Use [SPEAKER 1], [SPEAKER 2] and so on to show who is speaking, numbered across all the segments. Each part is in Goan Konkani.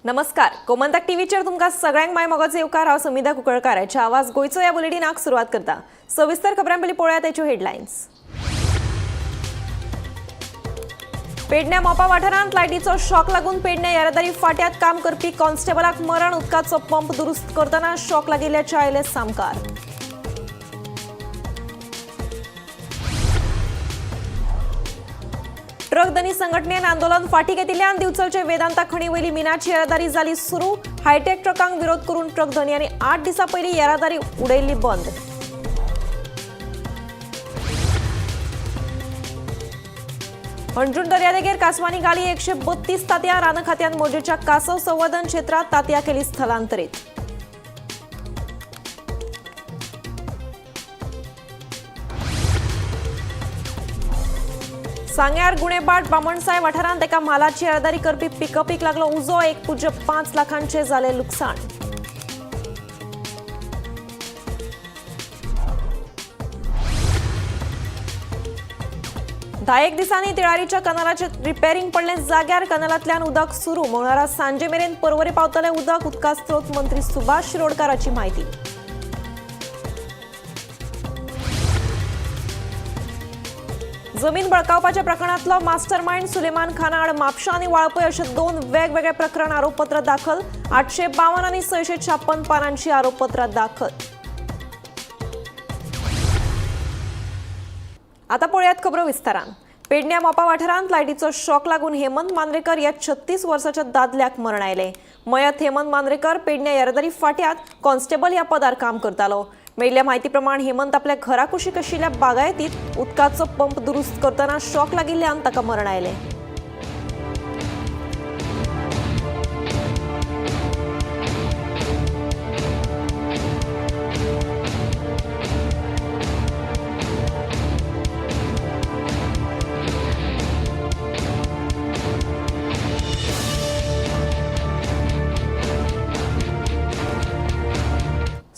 [SPEAKER 1] नमस्कार, गोमंतक टीव्हीचेर तुमकां सगळ्यांक माय मोगाचो येवकार. हांव समिधा कुंकळकार. हाच्या आवाज गोंयचो ह्या बुलेटिनाक सुरवात करता. सविस्तर खबरां पयलीं पळोवया तेच्यो हेडलायन्स. पेडण्या मोपा वाठारांत लायटीचो शॉक लागून पेडण्या येरादारी फाट्यात काम करपी कॉन्स्टेबलाक मरण. उदकाचो पंप दुरुस्त करतना शॉक लागिल्ल्याचे आयले सामकार. ट्रक धनी संघटनेन आंदोलन फाटी घेतिल्ल्यान दिवचलचे वेदांता खणी वयली मिनाची येरादारी जाली सुरू. हायटेक ट्रकांक विरोध करून ट्रक धनयांनी 8 दिसां पयलीं येरादारी उडयल्ली बंद. हणजूण दर्यादेगेर कासवांनी घाली 132 तातयां. रान खात्यान मोजेच्या कासव संवर्धन क्षेत्रात तातयां केली स्थलांतरीत. सांग्यार गुणेबाट बामणसाय वाठारांत एका म्हालाची येरादारी करपी पिकअपीक लागलो उजो. 1.5 लाखांचे जाले लुकसाण. 10 दिसांनी तिळारीच्या कनालाचे रिपेरिंग पडलें जाग्यार. कनालांतल्यान उदक सुरू. मंगळारा सांजे मेरेन परवरे पावतलें उदक. उदका स्रोत मंत्री सुभाष शिरोडकाराची म्हायती. जमीन बळकावपाच्या प्रकरणातलो मास्टरमाइंड सुलेमान खाना आड म्हापशा आनी वाळपय अशे 2 वेगवेगळे प्रकरण आरोपपत्र दाखल. 852 आनी 656 पानांची आरोपपत्र दाखल. आता पळयात खबरो विस्तारान. पेडण्या मोपा वाठारांत लायटीचो शॉक लागून हेमंत मांद्रेकर ह्या 36 वर्साच्या दादल्याक मरण आयलें. मयत हेमंत मांद्रेकर पेडण्या येरादारी फाट्यात कॉन्स्टेबल ह्या पदार काम करतालो. मेळिल्ल्या म्हायती प्रमाण हेमंत आपल्या घरा कुशीक आशिल्ल्या बागायतीत उदकाचो पंप दुरुस्त करतना शॉक लागिल्ल्यान ताका मरण आयलें.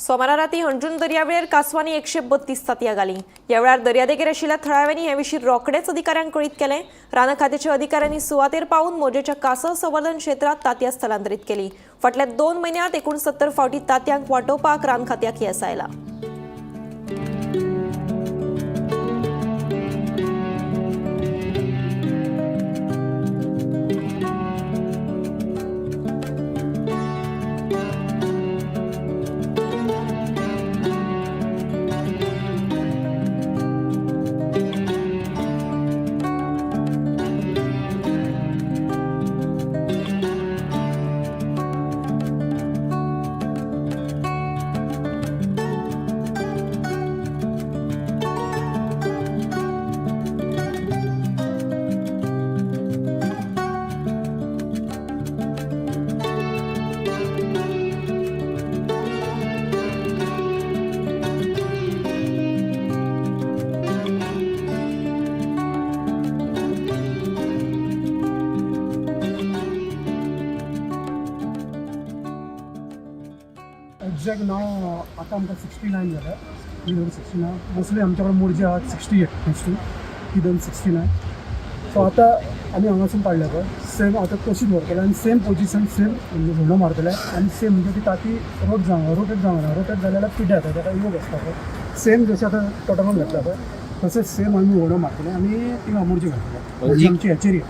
[SPEAKER 1] सोमारा राती हणजूण दर्यावेळेर कासवांनी 132 तातयां घाली. ह्या वेळार दर्यादेगेर आशिल्ल्या थळाव्यांनी हे विशीं रोखडेच अधिकाऱ्यांक कळीत केलें. रान खात्याच्या अधिकाऱ्यांनी सुवातेर पावून मोजेच्या कासव संवर्धन क्षेत्रांत तातयां स्थलांतरीत केली. फाटल्या 2 म्हयन्यांत 69 फावटी तातयांक वाटोवपाक रान खात्याक येस आयला.
[SPEAKER 2] एग्जॅक्ट नाव आतां आमकां 69 जाल्या. ही धरून 69 मोस्टली आमच्या कडेन मोरजे आहात 68 मोस्टली, ही धरून 69. सो आतां आमी हांगासून काडल्या पळय, सेम आतां तशीच व्हरतले आनी सेम पोजिशन, सेम होंडो मारतले आनी सेम म्हणजे ती ताती रोट जावं रोटेट जावना. रोटेट जाले जाल्यार पिड्ड्यार जाता, ताका योग आसता पळय. सेम जशें आतां टोटमान घातला पळय, तशेंच सेम आमी होंडो मारतले आनी थिंगा मोरजे घालतले. म्हणजे आमची हॅचेरी.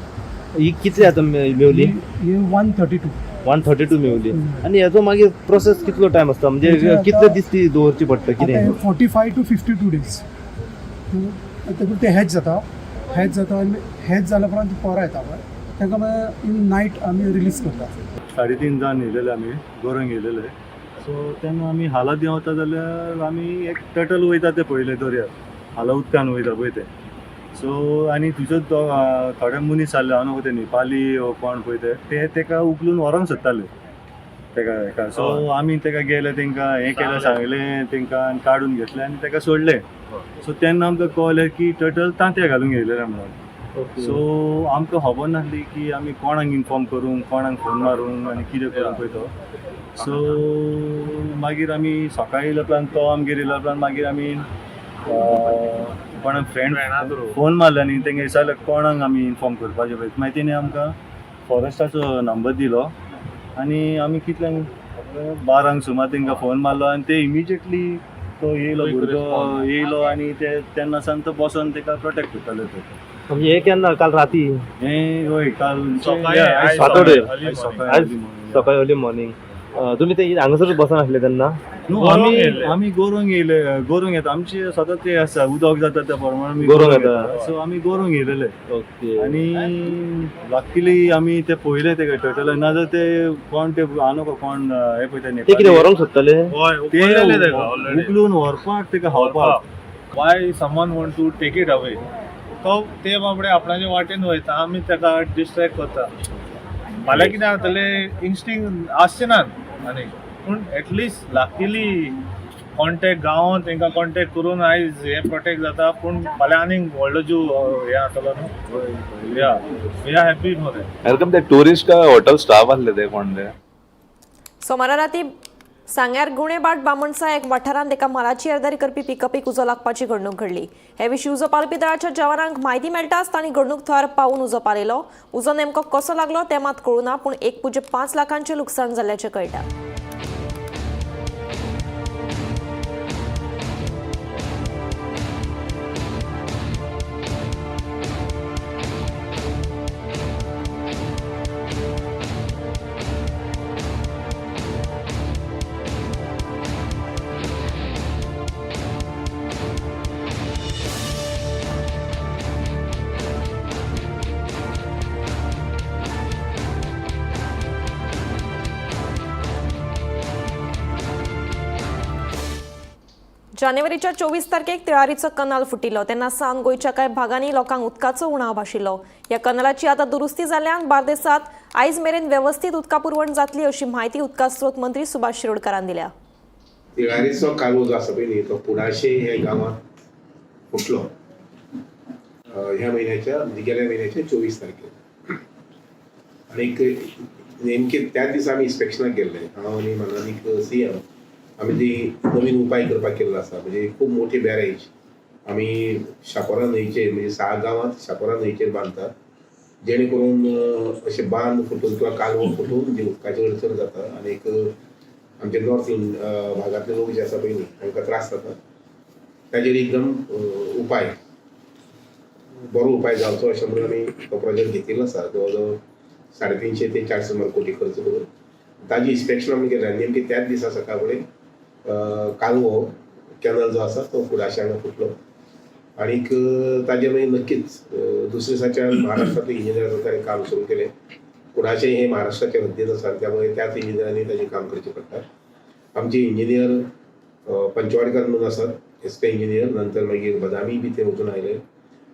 [SPEAKER 3] ही कितली आतां मेवली?
[SPEAKER 2] ही 132.
[SPEAKER 3] 132 मेवली. आनी हेजो मागीर प्रोसेस कितलो टायम आसता? म्हणजे
[SPEAKER 2] म्हणजे
[SPEAKER 3] कितले दीस ती दवरची पडटा कितें?
[SPEAKER 2] 45 टू 52 डेज. तेतून ते हॅच जाता. हॅच जाता आनी हॅच जाल्या उपरांत ती पोरां येता पळय, तांकां मागीर इन नायट आमी रिलीज करता.
[SPEAKER 4] 3:30 जावन येयलेले आमी, गोरंग येयलेले. सो तेन्ना आमी हाला देंवता जाल्यार आमी एक टटल वयता ते पळयलें, दर्यार हाला उदकान वयता पळय ते. सो आनी थंयसर थोडे मनीस आहले, हांव न्हू ते नेपाली वो कोण पळय ते, ते तेका उखलून व्हरोंक सोदताले तेका हेका. सो आमी तेका गेले, तेंकां हें केलें, सांगलें तेंकां आनी काडून घेतलें आनी तेका सोडलें. सो तेन्ना आमकां कळ्ळें की टटल तांतयां घालूंक येयलेलें म्हणून. सो आमकां खबर नासली की आमी कोणाक इन्फॉर्म करूंक, कोणाक फोन मारूंक आनी कितें करूंक पळय तो. सो मागीर आमी सकाळी येयल्या उपरांत, तो आमगेर येयल्या उपरांत मागीर आमी कोणाक फ्रेंड फोन मारले आनी तेंगे विचारलें कोणाक आमी इन्फॉर्म करपाचें पळय. मागीर तेणी आमकां फॉरेस्टाचो नंबर दिलो. आनी आमी कितल्यांक 12 सुमार तेंकां फोन मारलो आनी ते इमिजिएटली तो येयलो भुरगो येयलो आनी ते तेन्ना सान तो बसोन तेका प्रोटेक्ट करताले ते.
[SPEAKER 3] म्हणजे हे केन्ना? काल राती?
[SPEAKER 4] हे वय काल
[SPEAKER 3] सकाळी.
[SPEAKER 4] आयज सकाळी
[SPEAKER 3] आयज सकाळी अर्ली मॉर्निंग. तुमी ते हांगासर बसून आसले तेन्ना?
[SPEAKER 4] न्हू, आमी आमी गोरूंक येयले. गोरूंक येता आमचे सदांच ते आसा, उदक जाता त्या प्रमाणे आमी
[SPEAKER 3] गोरूंक येता.
[SPEAKER 4] सो आमी गोरूंक येयलेले.
[SPEAKER 3] ओके.
[SPEAKER 4] आनी लक्किली आमी ते पळयले ते टर्टल, नाजाल्यार ते कोण ते आनो कोण हे पळय
[SPEAKER 3] ते कितें व्हरोंक सोदताले?
[SPEAKER 4] ते उखलून व्हरपाक तेका खावपाक.
[SPEAKER 5] Why someone want to take it away? तो ते बाबडे आपणाचे वाटेन वयता, आमी ताका डिस्ट्रॅक्ट करता. फाल्यां कितें जातलें, इन्स्टिंग आसचे नात आनी पूण एटलिस्ट लकीली कॉन्टेक्ट गांवान तांकां कॉन्टेक्ट करून आयज हें प्रोटेक्ट जाता. पूण फाल्यां आनीक व्हडलो जीव हें जातलो न्हू. Yeah, we are happy for that.
[SPEAKER 6] Welcome. ते टुरिस्ट काय हॉटेल स्टाफ आसले ते कोण ते?
[SPEAKER 1] सोमारा राती सांग्यार गुणेबाट बामणसा एक वाठारांत एका मालाची येरादारी करपी पिकअपीक उजो लागपाची घडणूक घडली. हे विशीं उजो पालोवपी दळाच्या जवानांक म्हायती मेळटाच तांणी घडणूक थळार पावून उजो पालयलो. उजो नेमको कसो लागलो तें मात कळूं ना, पूण 1.5 लाखांचें लुकसाण जाल्ल्याचें कळटा. जानेवारीच्या 24 तारखेक तिळारीचो कनाल फुटिल्लो तेन्ना सावन गोंयच्या कांय भागांनी लोकांक उदकाचो उणाव भाशिल्लो. ह्या कनालाची आतां दुरुस्ती जाल्ल्यान बार्देसांत आयज मेरेन वेवस्थीत उदका पुरवण जातली अशी म्हायती उदका स्रोत मंत्री सुभाष शिरोडकारान दिल्या.
[SPEAKER 7] तिळारीचो कालवो जो आसा पळय न्ही, तो कुडाशे हे गांवांत फुटलो ह्या म्हयन्याच्या, म्हणजे गेल्या म्हयन्याच्या 24 तारखेर. आनीक नेमके त्याच दिसा आमी इन्स्पेक्शनाक गेल्ले, हांव आनी मानानीक सी एम. आमी ती नवीन उपाय करपाक केल्लो आसा, म्हणजे खूब मोठी बॅरेज आमी शापोरा न्हंयचेर, म्हणजे 6 गांवांत शापोरा न्हंयचेर बांदतात, जेणे करून अशे बांद फुटून किंवा कालवो फुटून जी उदकाची अडचण जाता आनीक आमचे नॉर्थ भागांतले लोक जे आसा पळय न्ही तांकां त्रास जाता, ताजेर एकदम उपाय, बरो उपाय जावचो अशें म्हणून आमी तो प्रोजेक्ट घेतिल्लो आसा. जवळ जवळ 350 ते 400 सुमार कोटी खर्च करून ताजी इन्स्पेक्शन आमी केलें. आनी नेमकें त्याच दिसा सकाळ फुडें कालवो कॅनल जो आसा तो कुडाशे हांगा फुटलो. आनीक ताजेर मागीर नक्कीच दुसरे दिसाच्यान महाराष्ट्रांतले इंजिनियर आसा ताणें काम सुरू केलें. कुडाशे हे महाराष्ट्राच्या हद्दीत आसा, त्यामुळे त्याच इंजिनियरांनी ताजें काम करचें पडटा. आमचे इंजिनियर पंचवाडकर म्हणून आसात, एस के इंजिनियर, नंतर मागीर बदामी बी ते वचून आयले.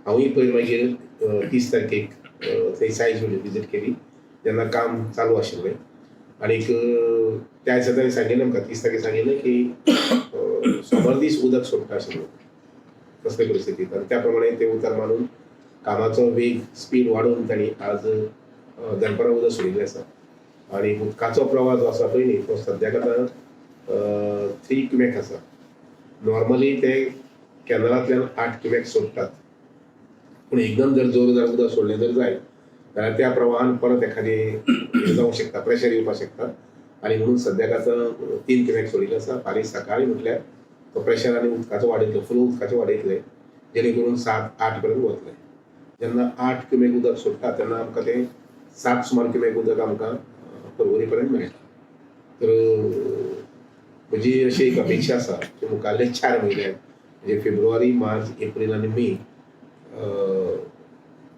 [SPEAKER 7] हांवूय पयर मागीर 30 तारखेक थंय सायज विजीट केली जेन्ना काम चालू आशिल्लें. आनीक त्या दिसा ताणें सांगिल्लें आमकां, 30 तारखेक सांगिल्लें की सोमार दीस उदक सोडटा आशिल्लो कसले परिस्थितींत, आनी त्या प्रमाणे ते उतर मानून कामाचो वेग स्पीड वाडोवन तांणी आज दनपरां उदक सोडिल्लें आसा. आनी उदकाचो प्रवाह जो आसा पळय न्ही तो सद्याक आतां 3 क्युमेक आसा. नॉर्मली ते कॅनलांतल्यान 8 क्युमेक सोडटात, पूण एकदम जर जोर जर उदक सोडलें जर जायत जाल्यार त्या प्रवाहान परत एखादें हें जावंक शकता, प्रेशर येवपाक शकता. आनी म्हणून सद्याक आतां 3 क्युमेक सोडिल्लें आसा. फाल्यां सकाळीं म्हटल्यार तो प्रेशर आनी उदकाचो वाडयतलो, फ्लो उदकाचो वाडयतले, जेणे करून 7-8 पर्यंत वतले. जेन्ना 8 क्युमेक उदक सोडटा तेन्ना आमकां तें 7 सुमार क्युमेक उदक आमकां परवरी पर्यंत मेळटा. तर म्हजी अशी एक अपेक्षा आसा की मुखारले 4 म्हयन्याक, म्हणजे फेब्रुवारी, मार्च, एप्रील आनी मे,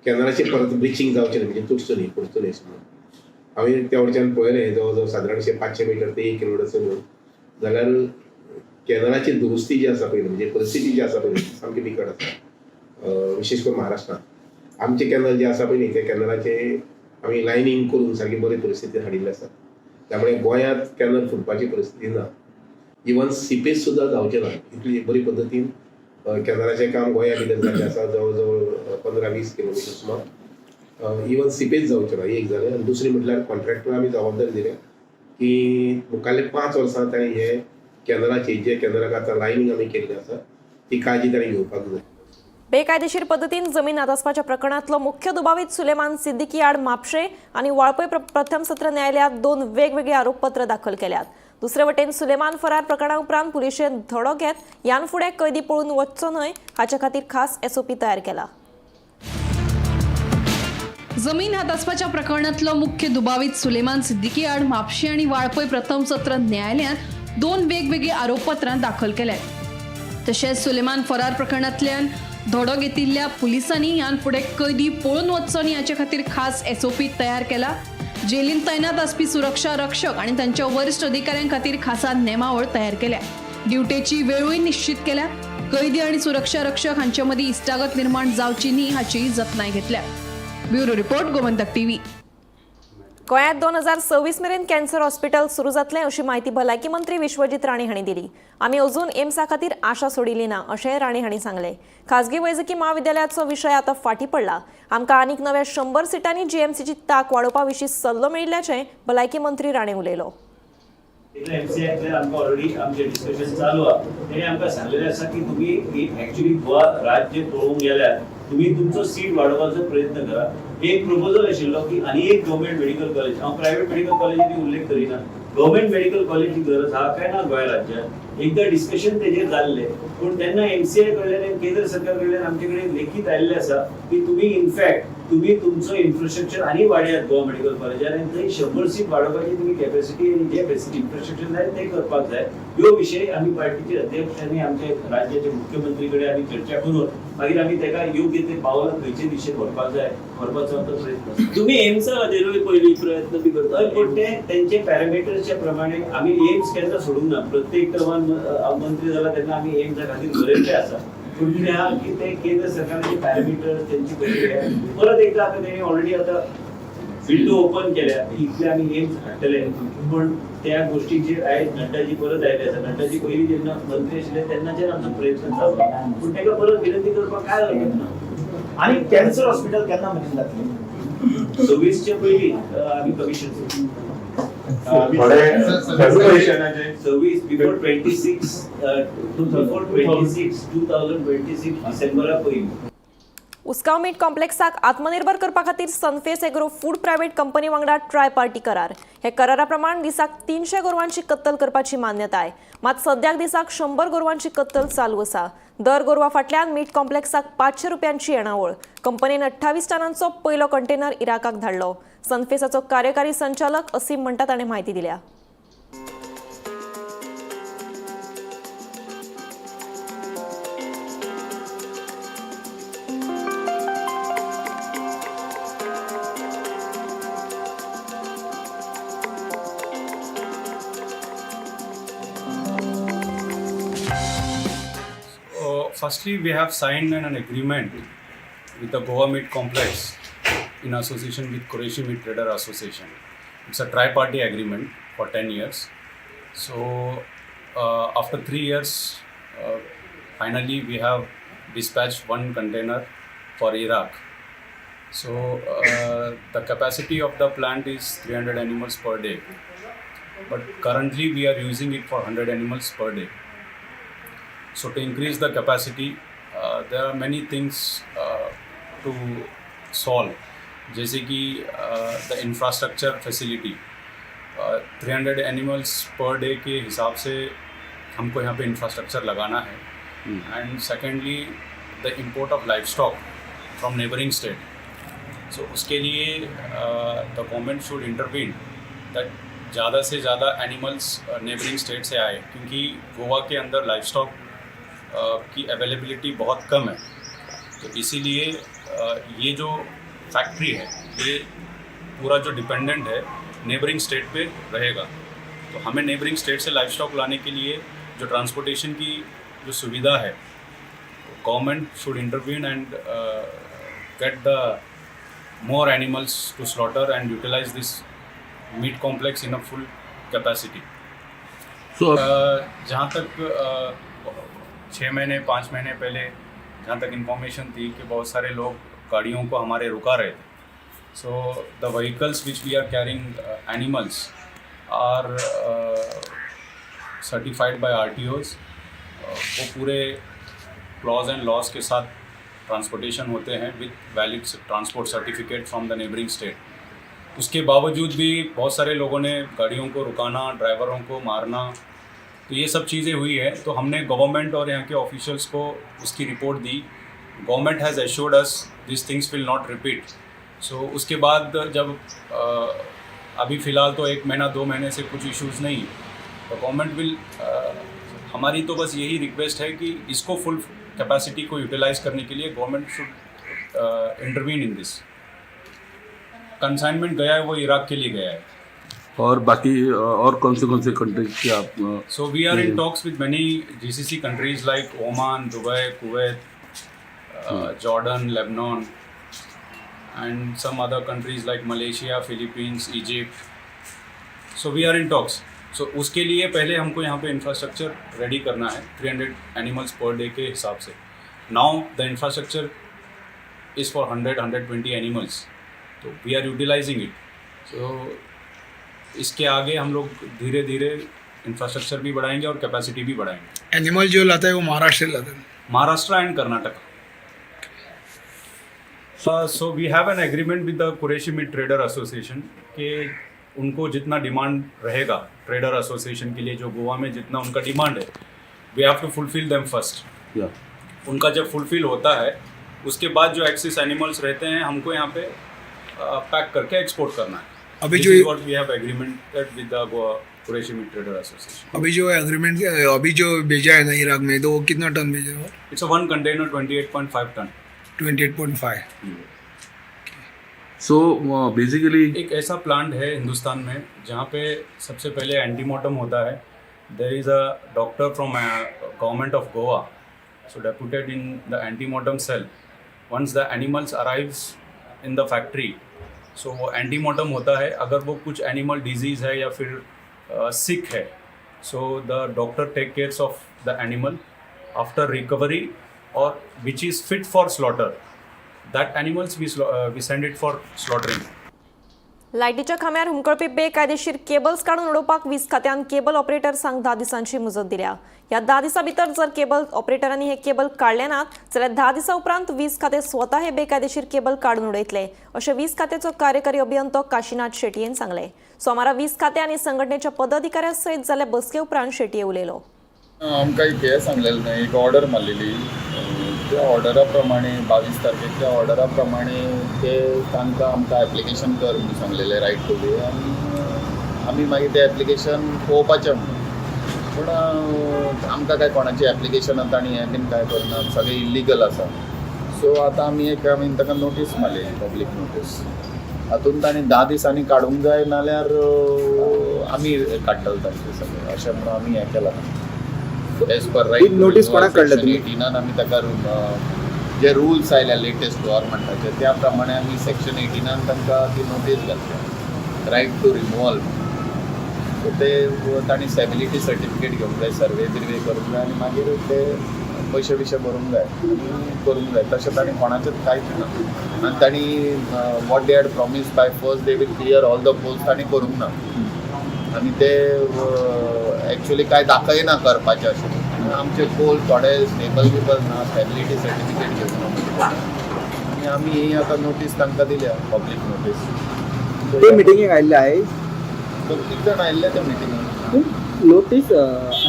[SPEAKER 7] कॅनलाचेर परत ब्रिचींग जावचें न्ही, म्हणजे तुटचो न्ही, फुटचो न्ही अशें म्हणून. हांवें त्या वटच्यान पळयलें, जवळ जवळ सादारणशें 500 मिटर ते 1 किलोमिटर चलून जाल्यार कॅनलाची दुरुस्ती जी आसा पळय, म्हणजे परिस्थिती जी आसा पळय सामकी बिकट आसा, विशेश करून महाराष्ट्रांत. आमचे कॅनल जे आसा पळय न्ही, त्या कॅनलाचे आमी लायनींग करून सारकी बरी परिस्थिती हाडिल्ली आसा. त्यामुळे गोंयांत कॅनल फुटपाची परिस्थिती ना, इवन सिपेज सुद्दां जावचें ना इतली बरी पद्दतीन कॅनलाचें काम गोंया भितर जाल्लें आसा. जवळ जवळ 15-20 किलोमिटर सुमार इवन सिपेज जावचें ना, एक जालें. आनी दुसरें म्हटल्यार कॉन्ट्रॅक्टर आमी जबाबदारी दिल्या की मुखारले 5 वर्सां ताणें हे कॅनलाची, जे कॅनलाक आतां लायनींग आमी केल्लें आसा, ती काळजी ताणें घेवपाक जाय.
[SPEAKER 1] बेकायदेशीर पद्दतीन जमीन हातासपाच्या प्रकरणांतलो मुख्य दुबावीत सुलेमान सिद्दीकी आड म्हापशें आनी वाळपय प्रथम सत्र न्यायालयात दोन वेगवेगळी आरोपपत्र दाखल केल्यात. दुसरे वटेन सुलेमान फरार प्रकरणा उपरांत पुलिशेन धडो घेत ह्यान फुडें कैदी पळून वचचो न्हय हाचे खातीर खास एसओपी तयार केला.
[SPEAKER 8] जमीन हातासपाच्या प्रकरणातलो मुख्य दुबावीत सुलेमान सिद्दीकी आड म्हापशें आनी वाळपय प्रथम सत्र न्यायालयात दोन वेगवेगळी आरोपपत्रां दाखल केल्यात. तशेंच सुलेमान फरार प्रकरणांतल्यान धडो घेतिल्ल्या पुलिसांनी ह्यान फुडें कैदी पळून वचचो न्ही हाचे खातीर खास एसओपी तयार केला. जेलीन तैनात आसपी सुरक्षा रक्षक आनी तांच्या वरिश्ठ अधिकाऱ्यां खातीर खासा नेमावळ तयार केल्या. ड्युटेची वेळूय निश्चित केल्या. कैदी आनी सुरक्षा रक्षक हांचे मदीं इश्टागत निर्माण जावची न्ही हाची जतनाय घेतल्या. Bureau report, Gomantak TV.
[SPEAKER 1] गोंयांत 2026 मेरेन कॅन्सर हॉस्पिटल सुरू जातलें अशी म्हायती भलायकी मंत्री विश्वजीत राणे हांणी दिली. आमी अजून एम्सा खातीर आशा सोडिल्ली ना अशेंय राणे हांणी सांगलें. खाजगी वैजकी म्हाविद्यालयाचो विशय आतां फाटीं पडला. आमकां आनीक नव्या 100 सिटांनी जीएमसीची तांक वाडोवपा विशीं सल्लो मेळिल्ल्याचें भलायकी मंत्री राणे उलयलो.
[SPEAKER 9] एमसीआयतल्यान आमकां ऑलरेडी आमचें डिस्कशन चालू आहा. तेणी आमकां सांगलेलें आसा की तुमी एक्चुअली गोवा राज्य पळोवंक गेल्यार तुमी तुमचो सीट वाडोवपाचो प्रयत्न करा. एक प्रपोजल आशिल्लो की आनी एक गव्हर्मेंट मेडिकल कॉलेज, हांव प्रायवेट मेडिकल कॉलेजीची उल्लेख करिना, गव्हर्मेंट मेडिकल कॉलेजी गरज आहा काय ना गोंय राज्यात. एकदां डिस्कशन तेजेर जाल्लें, पूण तेन्ना एमसीआय कडल्यान आनी केंद्र सरकार कडल्यान आमचे कडेन लेखीत आयिल्लें आसा की तुमी इनफॅक्ट तुमी तुमचो इन्फ्रास्ट्रक्चर आनी वाडयात गोवा मेडिकल कॉलेजान आनी थंय 100 सीट वाडोवपाची तुमी कॅपॅसिटी आनी जे इन्फ्रास्ट्रक्चर जाय ते करपाक जाय. ह्यो विशय आमी पार्टीचे अध्यक्ष आनी आमचे राज्याचे मुख्यमंत्री कडेन आमी चर्चा करून मागीर आमी ताका योग्य ते पावलां खंयचे दिशेन व्हरपाक जाय व्हरपाचो आमचो प्रयत्न आसा.
[SPEAKER 10] तुम्ही एम्सा खातीरूय पयलीं प्रयत्न बी करता?
[SPEAKER 9] पूण ते तेंचे पॅरामिटर्सच्या प्रमाणे आमी एम्स केन्ना सोडूंक ना. प्रत्येक टर्मान मंत्री जाला तेन्ना आमी एम्सा खातीर बरयल्लें आसा. पूण कितें आहा की ते केंद्र सरकाराचे पॅरामिटर्स तेंची कशी परत एकदां आतां तेणी ऑलरेडी आतां विंडो ओपन केल्या, इतले आमी एम्स हाडटले. पूण त्या गोष्टीचेर आयज नड्डाजी परत आयले आसा. नड्डाजी पयलीं जेन्ना मंत्री आशिल्ले तेन्नाच्यान आमचो प्रयत्न चालू आहा. पूण ताका परत विनंती करपाक काय हरकत ना.
[SPEAKER 11] आनी कॅन्सर हॉस्पिटल केन्ना मेरेन जातलें?
[SPEAKER 9] 26च्या पयलीं आमी कमिशन
[SPEAKER 6] थोडे
[SPEAKER 9] 26 बिफोर 26, बिफोर 26 2026 डिसेंबरा पयलीं.
[SPEAKER 1] उसगांव मीट कॉम्प्लेक्साक आत्मनिर्भर करपा खातीर Sunface agro food private company वांगडा ट्राय पार्टी करार. हे करारा प्रमाण दिसाक 300 गोरवांची कत्तल करपाची मान्यताय. मात सद्याक दिसाक 100 गोरवांची कत्तल चालू आसा. दर गोरवा फाटल्यान मीट कॉम्प्लेक्साक 500 रुपयांची येणावळ. कंपनीन 28 टनांचो पयलो कंटेनर इराकाक धाडलो. सनफेसाचो कार्यकारी संचालक असीम म्हणटा ताणें म्हायती दिल्या.
[SPEAKER 12] Firstly, we have signed an agreement with the Goa Meat Complex in association with Qureshi Meat Trader Association. It's a tri-party agreement for 10 years. So, after 3 years, finally we have dispatched one container for Iraq. So, the capacity of the plant is 300 animals per day. But currently we are using it for 100 animals per day. So to increase the capacity, there are many things to solve. जैसे कि the infrastructure facility, 300 animals per day K हिसाब से हमको यहाँ पे इंफ्रास्ट्रक्चर लगाना है. And secondly the import of livestock from neighbouring state. So उसके लिए the government should intervene that ज़्यादा से ज़्यादा एनिमल्स नेबरिंग स्टेट से आए, क्योंकि गोवा के अंदर लाइव स्टॉक की अवेलेबिलिटी बहुत कम है. तो इसीलिए ये जो फैक्ट्री है ये पूरा जो डिपेंडेंट है नेबरिंग स्टेट पे रहेगा. तो हमें नेबरिंग स्टेट से लाइव स्टॉक लाने के लिए जो ट्रांसपोर्टेशन की जो सुविधा है, government should intervene and get the more animals to slaughter and utilize this meat complex in a full capacity.
[SPEAKER 6] So
[SPEAKER 12] जहाँ तक 6 महीने 5 महीने पहले जहाँ तक इन्फॉर्मेशन थी कि बहुत सारे लोग गाड़ियों को हमारे रुका रहे थे. So the vehicles which we are carrying animals are certified by RTOs. वो पूरे क्लॉज एंड लॉज के साथ ट्रांसपोर्टेशन होते हैं with valid transport certificate from the neighbouring state. उसके बावजूद भी बहुत सारे लोगों ने गाड़ियों को रुकाना, ड्राइवरों को मारना, तो ये सब चीज़ें हुई है। तो हमने गवर्नमेंट और यहाँ के ऑफिशियल्स को उसकी report the. Government has assured us this things will not repeat. So उसके बाद जब अभी फ़िलहाल तो 1 महीना 2 महीने से कुछ इश्यूज़ नहीं है, तो गवर्नमेंट will, हमारी तो बस यही रिक्वेस्ट है कि इसको फुल कैपेसिटी को यूटिलाइज करने के लिए government should intervene in this. Consignment गया है वो इराक के लिए गया है।
[SPEAKER 13] और बाकी और कौन से कंट्रीज के आप?
[SPEAKER 12] So we are in talks with many GCC countries like Oman, Dubai, Kuwait, Jordan, Lebanon and some other countries like Malaysia, Philippines, Egypt. So we are in talks. So उसके लिए पहले हमको यहाँ पे इंफ्रास्ट्रक्चर रेडी करना है 300 एनिमल्स पर डे के हिसाब से। Now the infrastructure is for 100-120 animals, तो we are utilising it. So इसके आगे हम लोग धीरे धीरे इंफ्रास्ट्रक्चर भी बढ़ाएंगे और कैपेसिटी भी बढ़ाएंगे।
[SPEAKER 14] एनिमल जो लाता है वो महाराष्ट्र से लाता है?
[SPEAKER 12] Maharashtra and Karnataka. So we have an agreement with the Qureshi meat trader association कि उनको जितना डिमांड रहेगा ट्रेडर एसोसिएशन के लिए, जो गोवा में जितना उनका डिमांड है, we have to fulfil them first. उनका जब फुलफिल होता है उसके बाद जो एक्सिस एनिमल्स रहते हैं हमको यहाँ पे पैक करके एक्सपोर्ट करना है।
[SPEAKER 14] अभी
[SPEAKER 12] This
[SPEAKER 14] जो
[SPEAKER 12] is what we have agreement with the Goa Qureshi Meat Trader Association.
[SPEAKER 14] अभी जो एग्रीमेंट अभी जो भेजा है ना इराक में, तो वो कितना टन भेजा है?
[SPEAKER 12] It's a one container 28.5 ton.
[SPEAKER 14] 28.5.
[SPEAKER 13] So basically
[SPEAKER 12] एक ऐसा प्लांट है हिंदुस्तान में जहाँ पे सबसे पहले एंटीमॉर्टम होता है। There is a doctor from government of Goa, so deputed in the antemortem cell. Once the animals arrives in the factory, so वो एंटीमॉर्टम होता है। अगर वो कुछ एनिमल डिजीज़ है या फिर सिक है, so the doctor take cares of the animal after recovery Aur which is fit for slaughter, that animals we send it for slaughtering.
[SPEAKER 1] लायटीच्या खांब्यार हुमकळपी बेकायदेशीर केबल्स काडून उडोवपाक वीज खात्यान केबल ऑपरेटर्सांक 10 दिसांची मुजत दिल्या। ह्या 10 दिसां भितर जर केबल ऑपरेटरांनी हे केबल काडले नात जाल्यार 10 दिसां उपरांत वीज खातें स्वता हे बेकायदेशीर केबल काडून उडयतले अशें वीज खात्याचो कार्यकारी अभियंतो काशीनाथ शेटयेन सांगलें। सोमारा वीज खातें आनी संघटनेच्या पदाधिकाऱ्यां सयत जाल्ले बसके उपरांत शेटये उलयलो।
[SPEAKER 6] आमकां एक हें सांगलेलें न्हय, एक ऑर्डर मारलेली, त्या ऑर्डरा प्रमाणे 22 तारखेक त्या ऑर्डरा प्रमाणे ते तांकां आमकां एप्लिकेशन कर म्हणून सांगलेलें रायट टू वे, आनी आमी मागीर तें एप्लिकेशन पळोवपाचें म्हणून। पूण आमकां काय कोणाचें एप्लिकेशनां तांणी हें बीन कांय करना, सगळें इल्लिगल आसा। सो आतां आमी एक आमी ताका नोटीस मारली, पब्लीक नोटीस। हातून तांणी 10 दिसांनी काडूंक जाय, नाल्यार आमी काडटले तांचे सगळें, अशें म्हणून आमी हें केलां। एज पर रायट
[SPEAKER 11] नोटीस कोणाक काडल्या तुमी?
[SPEAKER 6] 18 आमी ताका जे रुल्स आयल्या लेटेस्ट गव्हर्मेंटाचे त्या प्रमाणे आमी सेक्शन 18 तांकां ती नोटीस घातल्या, रायट टू रिमुवल। सो ते तांणी स्टेबिलिटी सर्टिफिकेट घेवंक जाय, सर्वे बिर्वे करूंक जाय आनी मागीर ते पयशे बिशे भरूंक जाय आनी करूंक जाय। तशें तांणी कोणाचेंच कांयच ना। आनी तांणी what they had promise by first they will clear all the poles, तांणी करूंक ना। आनी ते एक्चुअली कांय दाखयना करपाचें अशें। आमचे पोल थोडे स्टेबल बिबल ना, स्टेबिलिटी सर्टिफिकेट घेवंक ना, आनी आमी ही आतां नोटीस तांकां दिल्या, पब्लीक नोटीस।
[SPEAKER 11] ते मिटिंगेक आयिल्ले आयज?
[SPEAKER 6] दोन तीग जाण आयिल्ले त्या मिटिंगेक।
[SPEAKER 11] नोटीस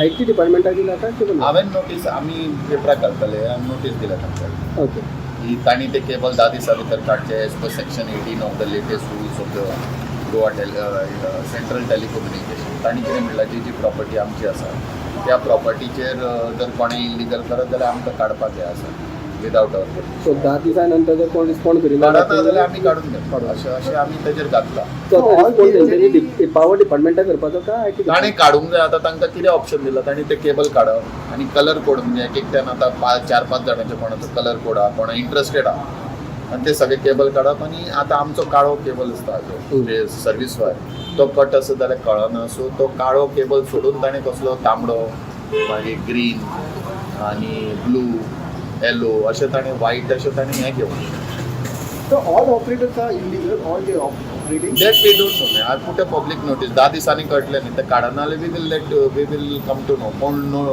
[SPEAKER 11] I T डिपार्टमेंटाक दिल्या काय केबल?
[SPEAKER 6] हांवें नोटीस, आमी पेपराक घालतले, आमी नोटीस दिल्या तांकां
[SPEAKER 11] ओके
[SPEAKER 6] की तांणी ते केबल 10 दिसां भितर काडचे as per section 18 of the latest rules of the Goa central telecommunication. तांणी कितें म्हणलां, जी जी प्रॉपर्टी आमची आसा त्या प्रॉपर्टीचेर जर कोणें इलिगल करत जाल्यार आमकां काडपाक हें आसा विदावट our.
[SPEAKER 11] सो 10 दिसां नंतर जर कोण रिस्पॉन्ड करिना
[SPEAKER 6] काडना जाल्यार आमी काडून घेतले, अशें अशें आमी तेजेर घातलां।
[SPEAKER 11] सो पावर डिपार्टमेंटाक करपाचो काय I T?
[SPEAKER 6] ताणें काडूंक जाय। आतां तांकां कितें ऑप्शन दिलां, तांणी ते केबल काडप आनी कलर कोड, म्हणजे एक एकट्यान आतां 4-5 जाणांचे कोणाचो कलर कोड आहा, कोणा इंट्रस्टेड आहा, आनी ते सगळे केबल काडप। आनी आतां आमचो काळो केबल आसता जो सर्वीस वायर, तो कट आसा जाल्यार कळना। सो तो काळो केबल सोडून ताणें कसलो तांबडो, मागीर ग्रीन आनी ब्लू, येलो अशें ताणें वायट अशें ताणें हें घेवंक।
[SPEAKER 11] So all operators are illegal, all they operating?
[SPEAKER 6] That we don't know. I put a public notice. 10 दिसांनी कळटलें न्ही, तें काडना जाल्यार we will come to know. कोण नो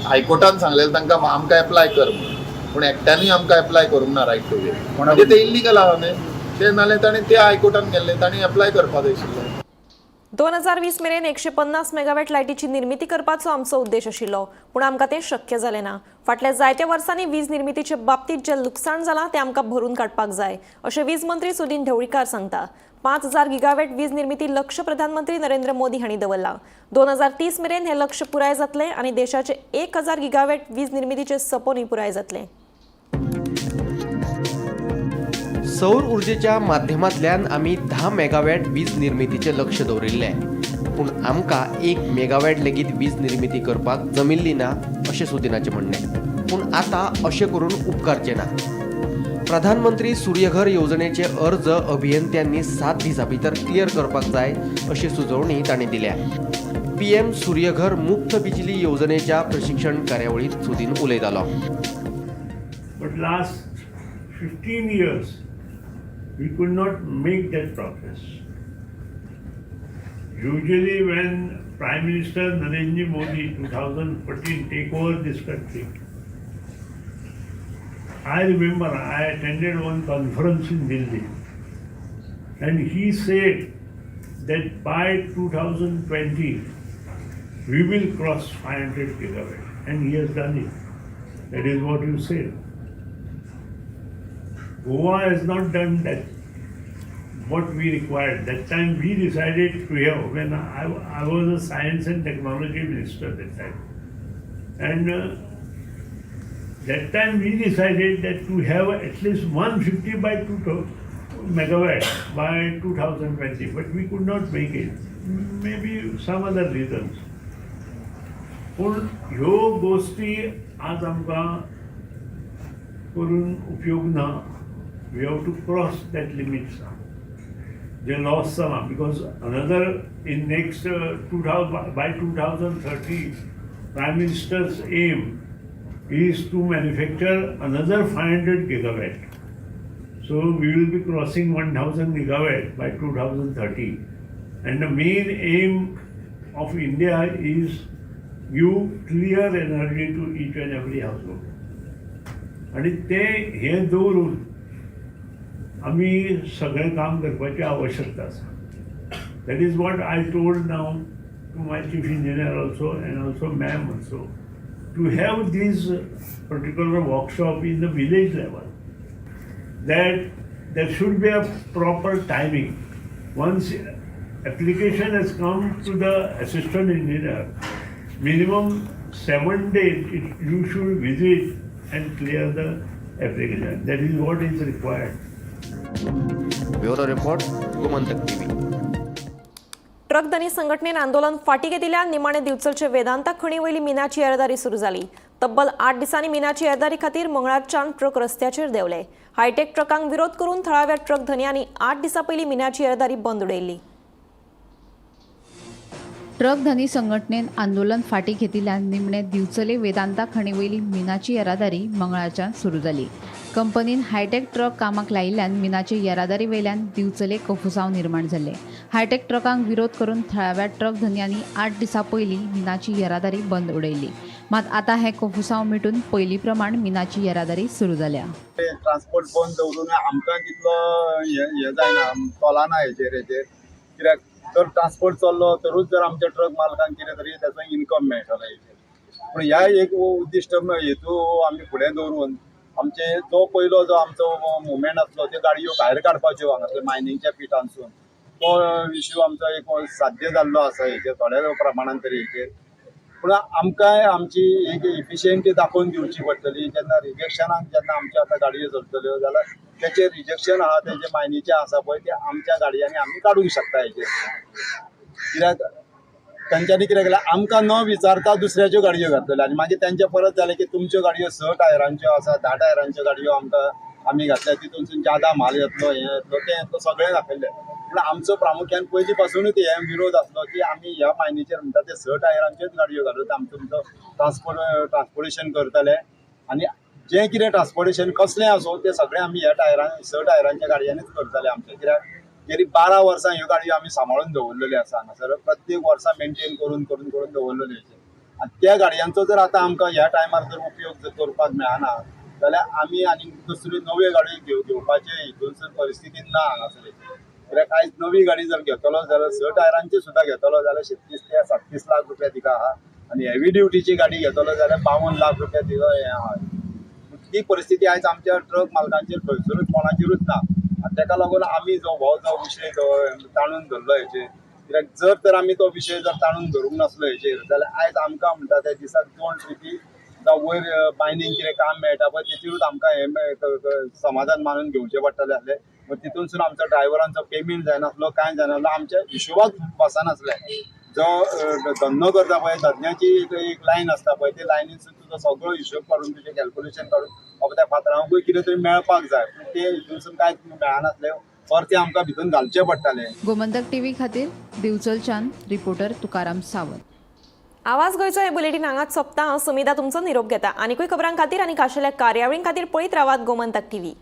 [SPEAKER 6] हायकोर्टान सांगलेलें तांकां आमकां एप्लाय कर म्हणून, पूण एकट्यानूय आमकां एप्लाय करूंक ना रायट टू वे. म्हणजे ते इल्लिगल आहा न्ही ते, नाल्यार ताणें ते हायकोर्टान गेल्ले, ताणें एप्लाय करपाक जाय आशिल्लें.
[SPEAKER 1] 2020 मेरेन 150 मेगावॅट लायटीची निर्मिती करपाचो आमचो उद्देश आशिल्लो, पूण आमकां तें शक्य जालें ना. फाटल्या जायत्या वर्सांनी वीज निर्मितीचे बाबतींत जें लुकसाण जालां तें आमकां भरून काडपाक जाय, अशें वीज मंत्री सुदिन ढवळीकार सांगता. 5000 गिगावॅट वीज निर्मिती लक्ष्य प्रधानमंत्री नरेंद्र मोदी हांणी दवरलां. 2030 मेरेन हें लक्ष्य पुराय जातलें आनी देशाचे 1000 गिगावॅट वीज निर्मितीचें सपनूय पुराय जातलें.
[SPEAKER 15] सौर ऊर्जेच्या माध्यमांतल्यान आमी 10 मेगावॅट वीज निर्मितीचें लक्ष दवरिल्लें, पूण आमकां 1 मेगावॅट लेगीत वीज निर्मिती करपाक जमिल्ली ना, अशें सुदिनाचें म्हणणें. पूण आतां अशें करून उपकारचें ना. प्रधानमंत्री सूर्यघर येवजणेचे अर्ज अभियंत्यांनी 7 दिसां भितर क्लियर करपाक जाय, अशी सुचोवणी तांणी दिल्या. पीएम सूर्यघर मुफ्त बिजली येवजणेच्या प्रशिक्षण कार्यावळींत सुदीन उलयतालो.
[SPEAKER 16] But last 15 years, we could not make that progress. Usually when Prime Minister Narendra Modi 2014 take over this country, I remember I attended one conference in Delhi and he said that by 2020 we will cross 500 gigawatt, and he has done it. That is what you said. Goa has not done that what we required. That time we decided to have, when I was a science and technology minister that time. And that time we decided that to have at least 150 by 2 megawatt by 2020, but we could not make it. Maybe some other reasons. पूण ह्यो गोश्टी आज आमकां करून उपयोग ना. We have to cross that limits J loss जाला, because another in next two thousand by 2030, Prime Minister's aim is to manufacture another 500 gigawatt. So we will be crossing 1000 gigawatt by 2030. And the main aim of India is give clear energy to each and every household. आणि ते हे दवरून आमी सगळें काम करपाची आवश्यकता आसा. That is what I told now to my chief engineer also and also ma'am also, to have this particular workshop in the village level, that there should be a proper timing. Once application has come to the assistant engineer, minimum 7 days you should visit and clear the application. That is what is required.
[SPEAKER 15] Bureau report, Gomantak TV.
[SPEAKER 1] Truck धनी संघटनेन आंदोलन फाटी घेतिल्ल्यान निमाणे दिवचलचे वेदांता खणी वयली मिनाची येरादारी सुरू जाली. तब्बल 8 दिसांनी मिनाची येरादारी खातीर मंगळारच्यान ट्रक रस्त्याचेर देंवले. हायटेक ट्रकांक विरोध करून थळाव्या ट्रक धनयांनी 8 दिसां पयलीं मिनाची येरादारी बंद उडयल्ली.
[SPEAKER 8] ट्रक धनी संघटनेन आंदोलन फाटी घेतिल्ल्यान निमणे दिवचले वेदांता खणीवयली मिनाची येरादारी मंगळारच्यान सुरू जाली. कंपनीन हायटेक ट्रक कामाक लायिल्ल्यान मिनाचे येरादारी वयल्यान दिवचले कोफुसांव निर्माण जाल्लें. हायटेक ट्रकांक विरोध करून थळाव्या ट्रक धनयांनी 8 दिसां पयलीं मिनाची येरादारी बंद उडयल्ली. मात आतां हें कोफुसांव मिटून पयलीं प्रमाण मिनाची येरादारी सुरू जाल्या.
[SPEAKER 17] ट्रान्सपोर्ट बंद दवरून आमकां तितलो हें हें जायना, तोलाना हेचेर हेचेर. कित्याक जर ट्रान्सपोर्ट चल्लो तरूच जर आमच्या ट्रक मालकांक कितें तरी ताचो इनकम मेळटलो हेचेर. पूण ह्या एक उद्दिश्ट हेतू आमी फुडें दवरून आमचे जो पयलो जो आमचो मुवमेंट आसलो, त्यो गाडयो भायर काडपाच्यो हांगासर मायनिंगच्या पिटांसून, तो इश्यू आमचो एक साध्य जाल्लो आसा हेचेर, थोड्या प्रमाणान तरी हेचेर. पूण आमकांय आमची एक इफिशियंटी दाखोवन दिवची पडटली. जेन्ना रिजेक्शनाक जेन्ना आमच्यो आतां गाडयो चलतल्यो जाल्यार तेचे रिजेक्शन आहा, तेजे मायनीचे आसा पळय, ते आमच्या गाडयांनी आमी काडूंक शकता हेचेर. कित्याक तेंच्यांनी कितें केलें, आमकां न विचारता दुसऱ्याच्यो गाडयो घातलेल्यो आनी मागीर तेंचें परत जालें की तुमच्यो गाडयो 6 टायरांच्यो आसा, 10 टायरांच्यो गाडयो आमकां आमी घातल्या, तितूनसून जादा म्हाल येतलो, हें येतलो, तें येतलो, सगळें दाखयलें. पूण आमचो प्रामुख्यान पयलीं पासुनूच हे विरोध आसलो की आमी ह्या मायनीचेर म्हणटा ते 6 टायरांच्योच गाडयो घालून आमचो तुमचो ट्रान्सपोर्टेशन करतले आनी जें कितें ट्रान्सपोर्टेशन कसलें आसूं, तें सगळें आमी ह्या 6 टायरांच्या गाडयांनीच करतले आमचें. कित्याक गेली 12 वर्सां ह्यो गाडयो आमी सांबाळून दवरलेल्यो आसा हांगासर, प्रत्येक वर्सा मेंटेन करून करून करून दवरलेल्यो. आनी त्या गाडयांचो जर आतां आमकां ह्या टायमार जर उपयोग जर करपाक मेळना जाल्यार आमी आनी दुसरी नव्यो गाडयो घेवपाचे हितूनसून परिस्थितीन ना हांगासर. कित्याक आयज नवी गाडी जर घेतलो जाल्यार 6 टायरांची सुद्दां घेतलो जाल्यार 36 ते 37 लाख रुपया तिका आहा आनी हेवी ड्युटीची गाडी घेतलो जाल्यार 52 लाख रुपया तिका हें आहा. ती परिस्थिती आयज आमच्या ट्रक मालकांचेर खंयसरूच कोणाचेरूच ना. आनी तेका लागून आमी जो हो जो विशय जो ताणून धरलो हेचेर, कित्याक जर तर आमी तो विशय जर ताणून धरूंक नासलो हेचेर जाल्यार आयज आमकां म्हणटा त्या दिसाक 2 ट्रिपी जावं वयर बायनींग कितें काम मेळटा पळय तेचेरूच आमकां हें समाधान मानून घेवचें पडटलें आसलें. तितूनसून आमचो ड्रायव्हरांचो पेमेंट जायनासलो, कांय जायनासलो, आमच्या हिशोबाक बसनासलें. जो धंदो करता पळय धंद्याची एक लायन आसता पळय, ते लायनीसून तुजो सगळो हिशोब काडून तुजें कॅल्कुलेशन काडून बाबा त्या फातरांकूय कितें तरी मेळपाक जाय, पूण ते हितूनसून कांय मेळनासलें, परते आमकां भितून घालचें पडटालें.
[SPEAKER 8] गोमंतक टीव्ही खातीर दिवचलच्यान रिपोर्टर तुकाराम सावंत.
[SPEAKER 1] आवाज गोंयचो हे बुलेटीन हांगाच सोंपता. हांव सुमिता तुमचो निरोप घेता. आनीकूय खबरां खातीर आनी खाशेल्या कार्यावळीं खातीर पळयत रावात गोमंतक टीव्ही.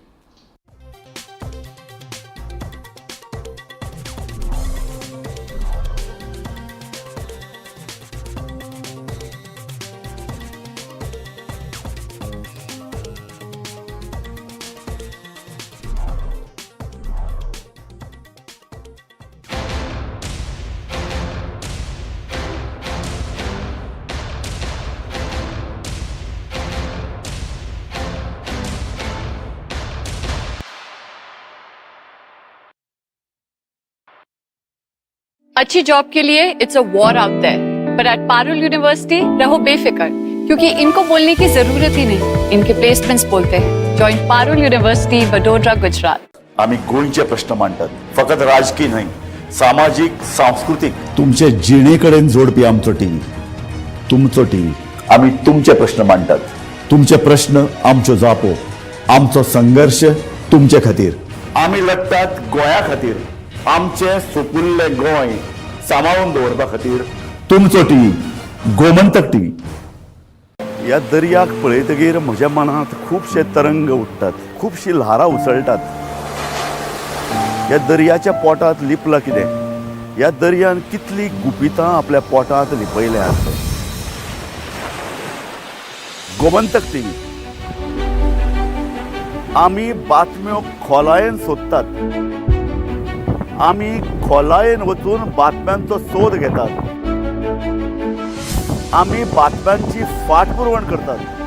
[SPEAKER 8] अच्छी जॉब के लिए it's a war out there, पर एट पारुल यूनिवर्सिटी रहो बेफिक्र, क्योंकि इनको बोलने की जरूरत ही नहीं, इनके प्लेसमेंट्स बोलते हैं। Join Parul university, Vadodara, Gujarat.
[SPEAKER 18] आम्ही गोंयचे प्रश्न मांडटात, फकत राजकीय न्हय, सामाजीक, सांस्कृतीक, तुमचे जिणेकडेन जोडपी आमचो टीव्ही, तुमचो टीव्ही। आम्ही तुमचे प्रश्न मांडटात, तुमचे प्रश्न आमच्यो जापो, आमचो संघर्ष तुमचे खातीर। आमी लढतात गोंया खातीर, आमचे सुपुल्ले गोंय सांबाळून दवरपा खातीर। तुमचो टीव्ही, गोमंतक टीव्ही। ह्या दर्याक पळयतगीर म्हज्या मनांत खुबशे तरंग उठ्ठात, खुबशी ल्हारां उसळटात। ह्या दर्याच्या पोटांत लिपलां कितें? ह्या दर्यान कितली गुपितां आपल्या पोटांत लिपयल्यात। गोमंतक टीव्ही, आमी बातम्यो खोलायेन सोदतात, आमी खोलायेन वचून बातम्यांचो सोद घेतात, आमी बातम्यांची फाटपुरवण करतात।